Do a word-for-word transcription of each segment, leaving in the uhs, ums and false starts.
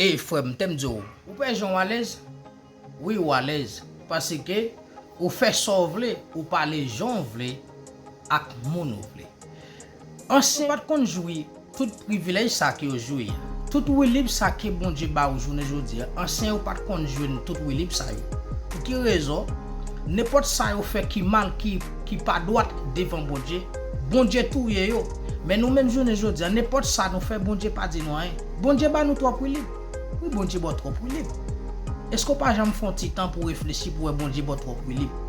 E frè m, te m di w, ou pè jan w alèz? Wi, w alèz. Paske ou fè sa w vle, ou pale jan w vle, ak moun ou vle. Ansyen pa t konn jwi tout privilèj sa ke yo jwi a. Tout wilib sa ke Bondye ba ou jounen jodi a, ansyen yo pa t konn jwenn tout wilib sa yo. Pou ki rezon? Nenpòt sa yo fè ki mal, ki, ki pa dwat devan Bondye, Bondye touye yo. Men nou menm jounen jodi a, nenpòt sa nou fè, Bondye pa di nou anyen. Bondye ba nou twòp wilib. Wi, Bondye ba w twòp wilib. Èske w pa janm fè yon ti tan pou w reflechi pou w wè Bondye ba w twòp wilib?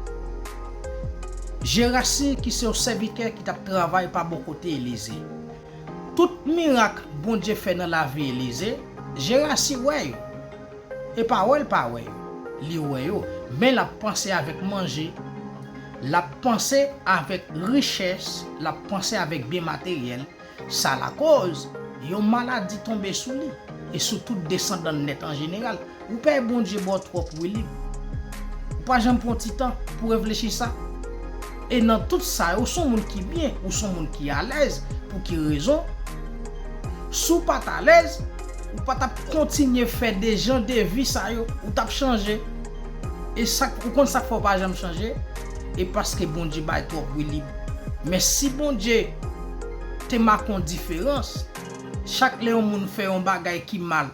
Jerasi, ki se yon sèvitè ki t ap travay pa bò kote Elize. Tout mirak Bondye fè nan lavi Elize, Jerasi wè yo. E pa wè l pa wè yo. Li wè yo. Men l ap panse avèk manje. L ap panse avèk richès. L ap panse avèk byen materyèl. Sa lakòz yon maladi tonbe sou li e sou tout desandan l nèt an jeneral. Ou pè Bondye ba w twòp wilib. Ou pa janm pran ti tan pou reflechi sa. E nan tout sa, ou se yon moun ki byen, ou se yon moun ki alèz. Pou ki rezon? Si w pa t alèz, ou pa t ap kontinye fè de jan de vi sa yo, ou t ap chanje. E sa, ou konn sa k fè w pa janm chanje? E paske Bondye bay twòp wilib. Men si Bondye te make yon diferans, chak lè yon moun fè yon bagay ki mal,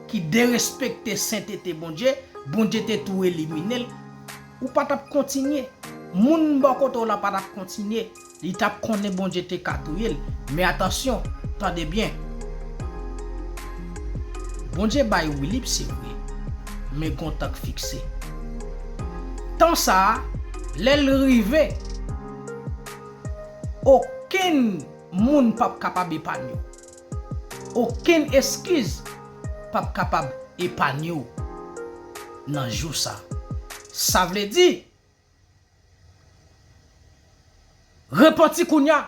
ki derespekte sentete Bondye, Bondye te tou elimine l, ou pa t ap kontinye. Moun bò kote w la pa t ap kontinye. Li t ap konnen Bondye te ka touye l. Men atansyon, tande byen. Bondye bay wilib, se vre. Men gon tan k fikse. Tan sa a, lè l rive, okenn moun p ap kapab epanye w. Okenn eskiz p ap kapab epanye w nan jou sa. Sa vle di, repanti kounye a,